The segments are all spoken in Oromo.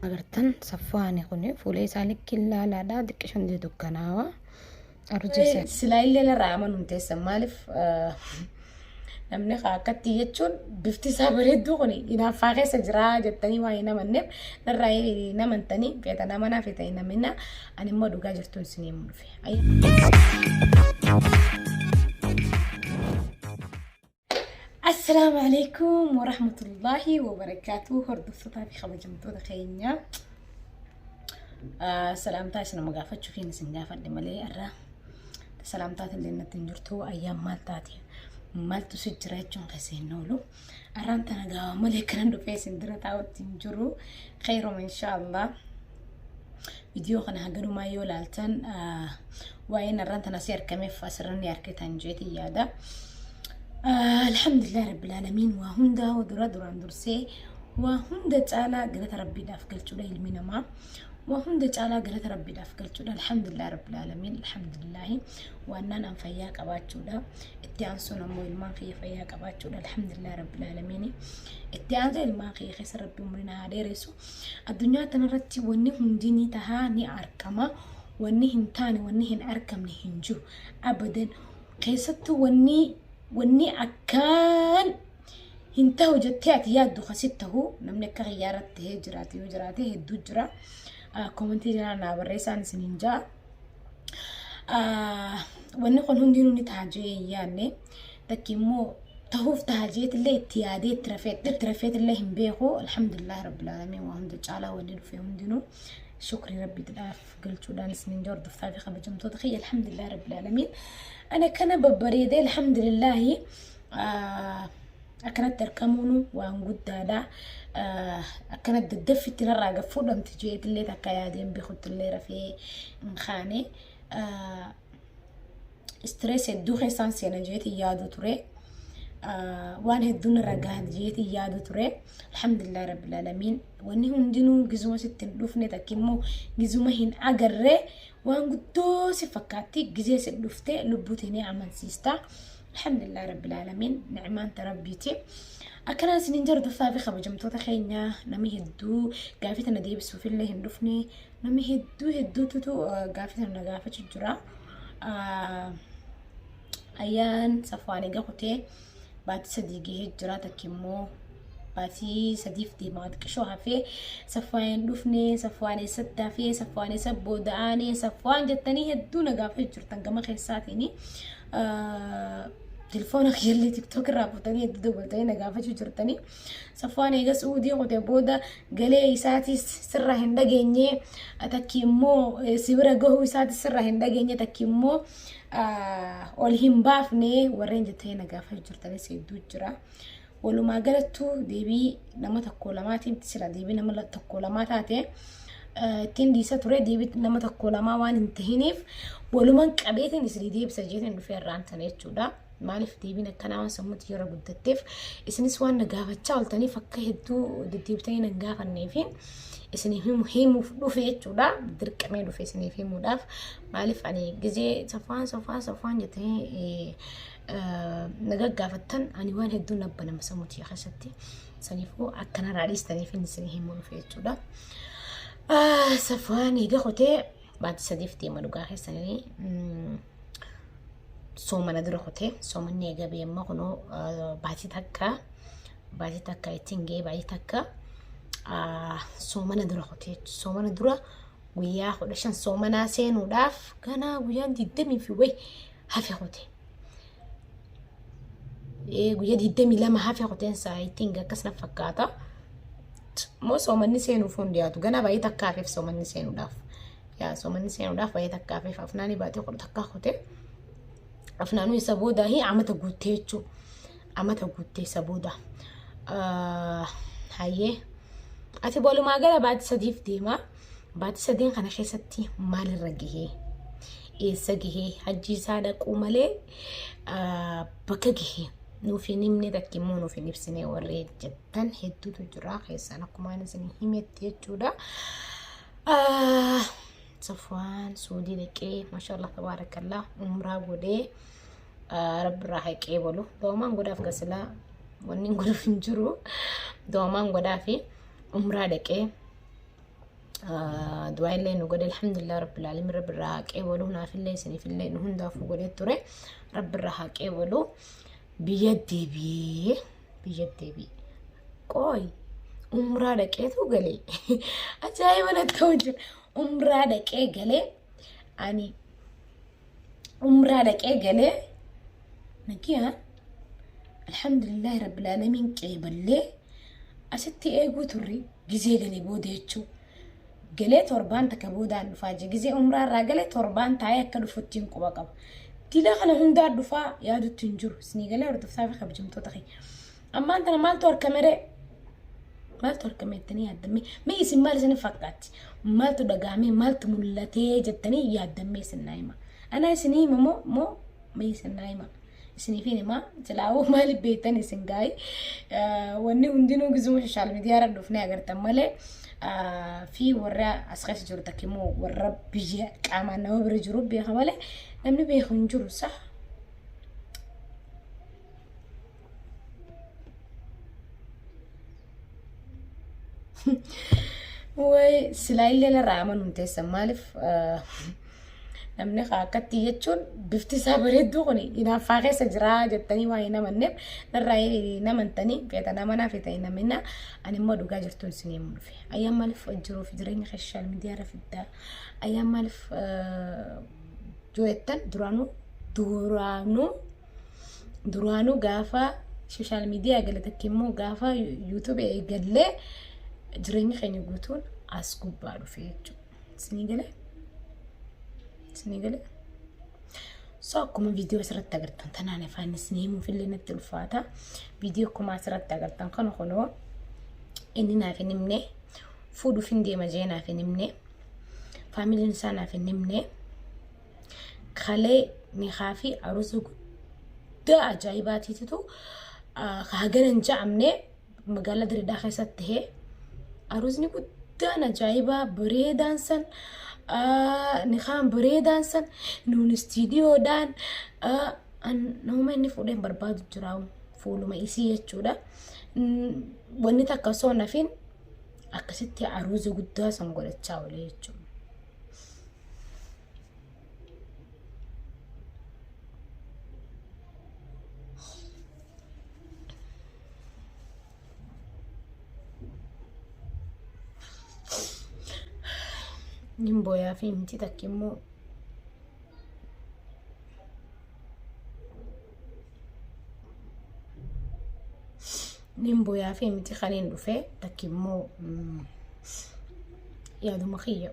Agartan Safwaani kun fuula isaa likki laalaadha xiqqishoon dukkanaawa. Arjisa. Silaa illee narraa amanuun teessan maaliif namni akkatti jechuun bifti isaa bareedduu kun hinaaffaa keessa jira jettanii waan hin amanneef narraa hin amantanii feetan amanaa feetan hin amina ani immoo dhugaa jirtuun isin himuu dhufe. Assalaamu alaikum warahmatullaahi wabarakaatu hordoftootaa fi kabajamtoota keenya. Salaamtaa isin nama gaafachuuf hin isin gaafadhe malee irra salaamtaatiin illee natti hin jirtu ayyaan maal taate maaltu si jira jechuun keessa hin oolu. Arraan tana gaafa malee kanan dhufee isin dura taa'utti hin jiru. Khayruma inshaallah. Viidiyoo kana haganumaa yoo ilaaltan waa'een arraan tana si argameef asirra ni argitan jeetiin yaada. Alhamdulillah Rabbil Alamiin waa hundaa dura duraan dursee waa hunda caalaa galata Rabbiidhaaf galchuudha ilmi namaa. Waa hunda caalaa galata Rabbiidhaaf galchuudha. Alhamdulillah Rabbil Alamiin alhamdulillah waannaan an fayyaa qabaachuudha. Itti aansuun ammoo ilmaan kiyya fayyaa qabaachuudha. Alhamdulillah Rabbil Alamiin. Itti aansee ilmaan kiyya keessa Rabbi umrii na haa dheeressu. Addunyaa tanarratti wanni hundi ni tahaa ni argama. Wanni hin taane wanni hin argamne hin jiru. Abadan keessattuu wanni wanni akkaan hin tahu jettee ati yaaddu kasi tahu namni akka kiyyaa irratti tahee jiraate yoo jiraate hedduu jira. Koomentii jalaa naa barreessaan isin hin ja'a. Wanni kun hundinuu ni taha jee hin yaadne. Takki immoo tahuuf taha jeetillee itti yaadee itti rafee itti rafeetillee hin beeku. Alhamdulillah rabbil aalamiin waa hunda caalaa wanni dhufe hundinuu shukrii rabbiidhaaf galchuudhaan isinin hordoftaa fi kabajamtoota kiyya alhamdulillah rabbil aalamiin. Ana kana babbareedee alhamdulillahi akkanatti argamuun waan guddaadha. Akkanatti daddaffitti narraa gad fuudhamti jeetillee takka yaadeen beekuttillee rafee hin kaane. Stress hedduu keessaan seena jeetiin yaadu ture. Waan hedduu narra gaha jeetiin yaadu ture. Alhamdulillah rabbil aalamiin. Wanni hundinuu gizuma sitti hin dhufne takka immoo gizuma hin agarre waan guddoo si fakkaatti gizee si dhufte lubbuutiin ni amansiista. Alhamdulillah rabbil aalamiin ni'maan ta rabbiiti. Akkanaan isiniin jedhu toftaa fi kabajamtoota keenya namni hedduu gaafii tana deebisuuf illee hin dhufne namni hedduu hedduututu gaafii tana na gaafachuu jira. Ayyaan Safwaan eega kutee baatii 3 gahee jira takki immoo baatii 3f deemaa xiqqishoo hafee Safwaan hin dhufne Safwaan eessatti hafee Safwaan eessa booda'aanee Safwaan jettanii hedduu na gaafachuu jirtan gama keessaatiin. Telefoona kiyyallee tiktok irraa fuutanii hedduu dabaltanii na gaafachuu jirtanii. Safwaan eega Suudii kute booda galee isaatis sirra hin dhageenye takki immoo si bira gahuu isaatis sirra hin dhageenye takki immoo ol hin baafne warreen jettanii na gaafachuu jirtanis hedduu jira. Walumaa galattuu deebii nama tokko lamaatiin sila deebii nama tokko lamaa taate ittiin dhiisa ture deebii nama tokko lamaa waan hin tahiniif walumaan qabeetiin isinii deebisa jeetiin dhufee irraan tana jechuudha. Maaliif deebiin akkanaa waan sammuutti yeroo guddatteef isinis waan na gaafachaa ooltaniif akka hedduu deddeebitanii na hin gaafanneef isiniif himuuf dhufe jechuudha. Dirqamee dhufe isiniif himuudhaaf. Maaliif ani gizee safaan safaan safaan jettanii na gaggaafattan ani waan hedduu na banama sammuu tiyya keessatti. Saniifuu akkanarraa dhiistaniif inni isinii himuu dhufe jechuudha. Safaan eega kutee baatii 3f deema dhugaa keessanii. Soomana dura kutee soomanni eega ba'e amma kunoo baatii takka baatii takka ittiin ga'ee baatii takka soomana dura kutee soomana dura guyyaa 15 soomanaa seenuudhaaf ganaa guyyaan 20 fi wayi hafe kute. Guyyaa 22 hafe kuteen isaa ittiin akkas na fakkaata. Moo soomanni seenuuf hin dhiyaatu ganaa baay'ee takka hafeef soomanni seenuudhaaf. Yaa soomanni seenuudhaaf baay'ee takka hafeef afnaanii baatee 11 kute. Afnaanuu isa booda amata guuttee jechuudha. Amata guuttee isa booda. Hayyee. Ati walumaa gala baatii 3f deema. Baatii 3n kana keessatti maalirra gahee? Eessa gahee? Hajji isaa dhaquu malee bakka gahee? Nuuf hin himne takki immoo nuuf hin ibsine warri jettan hedduutu jira keessaan akkuma ani isin himetti jechuudha. Safwaan Suudii dhaqee maashaallah tabaarakallah umraa godhee rabbirraa haqee bolu. Doomaan godhaaf gasilaa wanni hin godhuuf hin jiru. Doomaan godhaafi umraa dhaqee Du'aa illee nu godhe, alhamdulillah rabbil aalamiin, rabbi irraa haa qeebalu, naafillee isiniifillee nu hundaafuu godhee ture, rabbi irraa haa qeebalu. Biyya deebi'ee, biyya deebi'ee qooy umraa dhaqeetu galee, ajaa'iba natti ta'u jira. Umraa dhaqee galee, ani umraa dhaqee galee nagiyaa, alhamdulillahi rabbil aalamiin, qeeballee asitti eeguu turre. Gizee galee booda jechuu galee torbaan takka boodaan dhufaa jee, gizee umraa irraa galee torbaan taa'ee akka dhufutti hin quba qaba. Dila kana hundaa dhufaa yaadutti hin jiru. Isinii galee, hordoftaa fi kabajamtoota kiyya. Ammaan tana maaltu harkamere? Maaltu harkame jettanii yaaddammee? Mee isin maal isin fakkaatti? Maaltu dhagahamee, maaltu mul'atee jettanii yaaddammee isin naa hima. Ana isinii hima moo mee isin naa hima. Isiniif hin himaa silaa'uu maaliif beektan isin gaayi wanni hundinuu gizuma social media irra dhufnee agartan malee fi warra as keessa jiru takka immoo warra biyya qaamaan nama bira jiru beeka malee namni beeku hin jiru sax. Way silaa illee narraa amanuun teessan, maaliif namni akkatti jechuun bifti isaa bareedduu kun hinaaffaa keessa jira jettanii waa hin amanneef narraa hin amantanii, feetan amanaa, feetan hin amanaa, ani immoo dhugaa jirtuun isin himuu dhufe. Ayyaan maaliif jiruuf jireenya social media irra fiddaa? Ayyaan maaliif yoo jettan, duraanuu gaafa social media gale takka immoo gaafa YouTube eegallee jireenyi keenya guutuun as gubbaa dhufe jechuudha. Isinii galee? Isinii galee? So akkuma viidiyoo asirratti agartan tanaan afaan isinii himuuf illee natti ulfaata. Viidiyoo akkuma asirratti agartan kana kunoo inni naaf hin himne, fuudhuuf hin deema jee naaf hin himne, faamiliin isaa naaf hin himne, kalee nikaa fi aruusa guddaa ajaa'ibaatiitu hagana hin ja'amne magaalaa Dirreedhaa keessatti tahee, aruusni guddaan ajaa'ibaa bareedaan san, nikaan bareedaan san, nuun istiidiyoodhaan nama inni fuudhee barbaadu jira, fuuluma isii jechuudha. Wanni takka osoo hin hafin akkasitti aruuza guddaa san godhachaa oolee jechuudha. Nin booyaa fi miti takka immoo nin booyaa fi miti kan hin dhufe, takka immoo yaaduma kiyya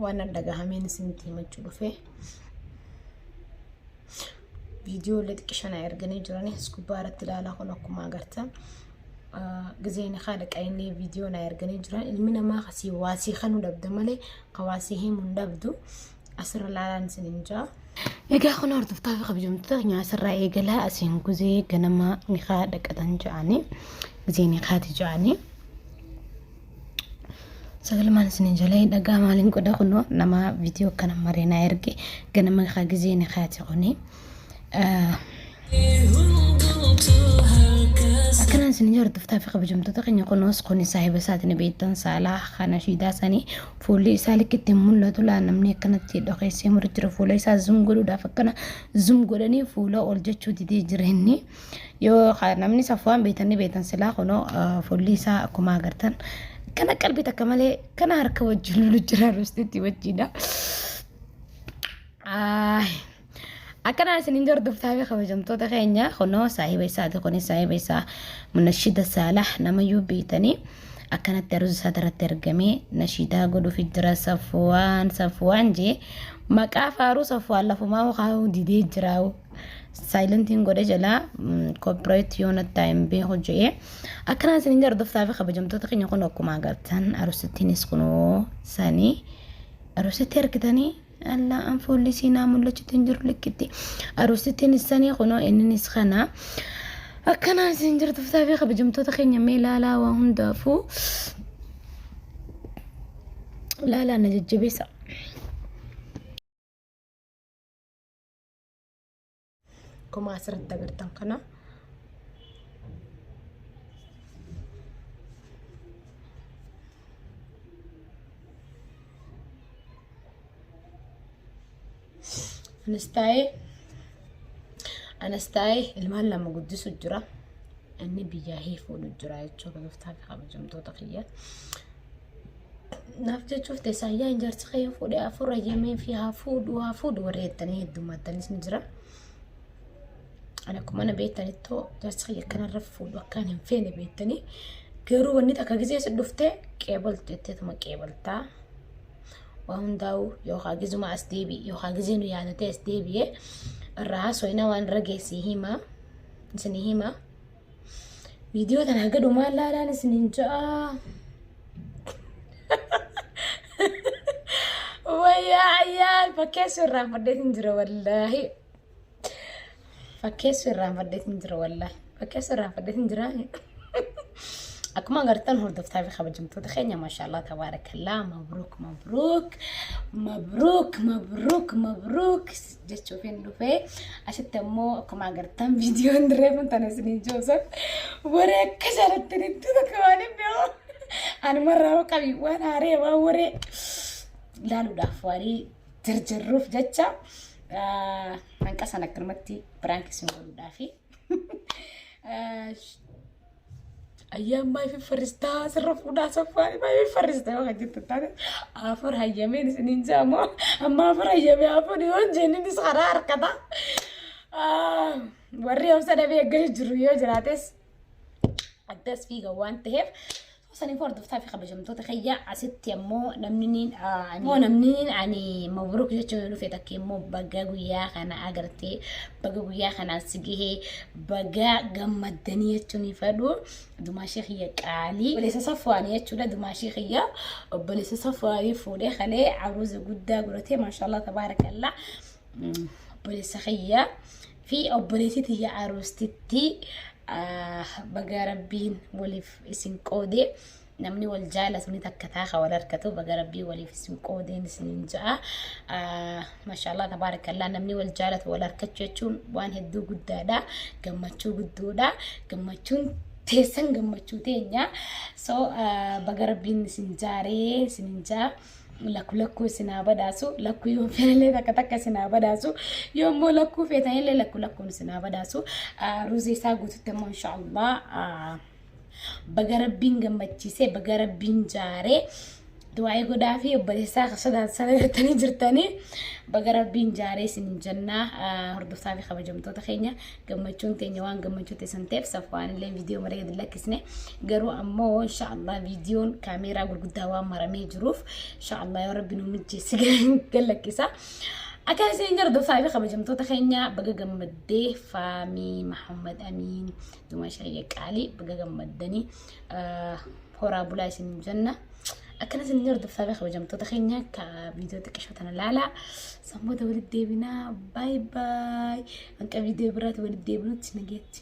waan nan dhagahameen isinitti himachuu dhufe. Viidiyoo illee xiqqisha na erganii jiranii as gubbaa irratti ilaalaa. Kun akkuma agartan gizeen haadha qaynee viidiyoo na erganii jiran. Ilmi namaa kasii waasii kanuu dhabda malee ka waasii himuu hin dhabdu, asirra ilaalaan isin hin jaa. Egaa kun hordoftaa fi kabajamtoota keenya asirraa eegalaa, asiin guzee ganama nikaa dhaqatan ja'anii, gizee nikaati ja'anii. Sagalumaan isin jalee dhagaa maaliin godha, kunoo nama viidiyoo kana maree na erge, ganama kaa gizee nikaati kuni. Akkanaan isin hordoftaa fi kabajamtoota keenya, kunoos kuni saahiba isaatiin beektan saalaa kana shiidaa sanii, fuulli isaa likkitti hin mul'atu laa, namni akkanatti dhokeessee muru jira, fuula isaa zoom godhuudhaaf akkana zoom godhanii fuula ol jechuu didee jira inni. Yoo namni Safuwaan beektan ni beektan silaa, kunoo fuulli isaa akkuma agartan kana qalbii takka malee kana harka wajjin lolu jira rustitti wajjidha. Akkanaa isiniin hordoftaa fi kabajamtoota keenya, kunoo saahiba isaati, kunis saahiba isaa Munashida Saalah namayyuu beektanii, akkanatti aruuza isaa irratti argamee nashiidaa godhuuf jira. Safuwaan Safuwaan jee maqaa faaruu Safuwaan lafumaa kaa'uu didee jira. Silent iin godhe jalaa copyright yoo nattaa hin beeku jee. Akkanaa isiniin hordoftaa fi kabajamtoota keenya, kun akkuma agartan arusittiinis kunoo sanii arusitti argitanii. Allah, an fuulli siinaa mul'achuutti hin jiru likkitti. Arusittiin sanii kunoo inninis kana. Akkanaan isin hordoftaa fi kabajamtoota keenya, mee ilaalaa, waa hundaafuu ilaalaa na jajjabeessa. Akkuma asirratti agartan kana. Anas taa'ee anas taa'ee ilmaan lama guddisu jira. Inni biyyaa hiifuudhu jira jechuudha gooftaa fi kabajamtoota kiyya. Naaf jechuuf teessaa yaa jaarsi kiyya fuudhee afur hayyamee fi haa fuudhu haa fuudhu warri jettanii heddummattanis ni jira. Ani akkuma na beektanittoo jaarsi kiyya akkanarra fuudhu akkaan hin feene beektanii garuu wanni takka gisee si dhuftee qeebaltu jetteetuma qeebaltaa. Waa hundaa'u yookaan gizuma as deebi'e yookaan gizee nu yaadatee as deebi'e irraa haasofna waan irra geessii hima isinii hima. Viidiyoo tana haga dhumaa laalaan isiniin ja'a. Wayyaa ayyaan fakkeessuu irraanfadheetiin jira wallaahi. Fakkeessuu irraanfadheetiin jira wallaahi. Fakkeessuu irraanfadheetiin jira. Akkuma agartan hordoftaa fi kabajamtoota keenya maashaallah tabaarakallaa mabruuk mabruuk mabruuk mabruuk mabruuk jechuuf hin dhufee asitti ammoo akkuma agartan viidiyoon reefuun tana isiniin joosan waree akka jaalattanitti takka waan hin beeku anumarraa qabi waan haaree waan waree ilaaluudhaaf waarii jarjarruuf jecha hanqa sana akkanumatti piraank isin godhuudhaafi. Ayyaan maayif farristaa sirra fuudhaa saffaan maayif farristaa yoo kan jettu taate afur hayyameen isiniin jaamoo amma afur hayyamee afur yoo jenninis karaa harkata. Warri obsa dhabee eeggatu jiru yoo jiraates addas fiiga waan ta'eef saniif hordoftaa fi kabajamtoota kiyya asitti ammoo namni niin ammoo namni niin ani mabruuk jechuun dhufe takka immoo baga guyyaa kana agartee baga guyyaa kanaan si gahee baga gammaddanii jechuun hin fedhu dumaashee kiyya qaalii obboleessa safwaanii jechuudha dumaashee kiyya obboleessa safwaanii fuudhee kalee aruuza guddaa godhatee maashaallah tabaarakallaa obboleessa kiyya fi obboleettii tiyya aruustitti baga rabbiin waliif isin qoode namni wal jaalatu ni takka taaka wal harkatu baga rabbiin waliif isin qoodeen isinin ja'a maashaallah tabaarakallaa namni wal jaalatu wal harkachuu jechuun waan hedduu guddaadha gammachuu guddoodha gammachuun teessan gammachuu teenya so baga rabbiin isin jaaree isinin ja'a. Lakku lakkuu isin haa badhaasu lakkuu yoo fedhanillee takka takka isin haa badhaasu yoo immoo lakkuu feetanillee lakku lakkuun isin haa badhaasu ruuzii isaa guututti immoo inshaallah baga rabbiin gammachiisee baga rabbiin jaaree du'aa'ii godhaa fi obboleessaa akka sodaatan sana gartanii jirtanii baga rabbiin jaaree isin jennaa hordoftaa fi kabajamtoota keenya gammachuun teenya waan gammachuu teessan ta'eef safwaan illee viidiyoo malee gadi lakkisne garuu ammoo inshaallah viidiyoon kaameeraa gurguddaa waan maramee jiruuf inshaallah yoo rabbi nu mijjeesse gad lakkisa. Akka isin hordoftaa fi kabajamtoota keenya baga gammaddee faamii Mahammad Amiin Dumaa Shayya Qaalii baga gammaddanii horaa bulaa isin jenna. Akkana isin hordoftaa fi kabajamtoota keenya ka viidiyoo xiqqishoo tana laalaa. Sanboota walitti deebinaa. Baay baay. Hanqa viidiyoo biraatti walitti deebinutti nageetti.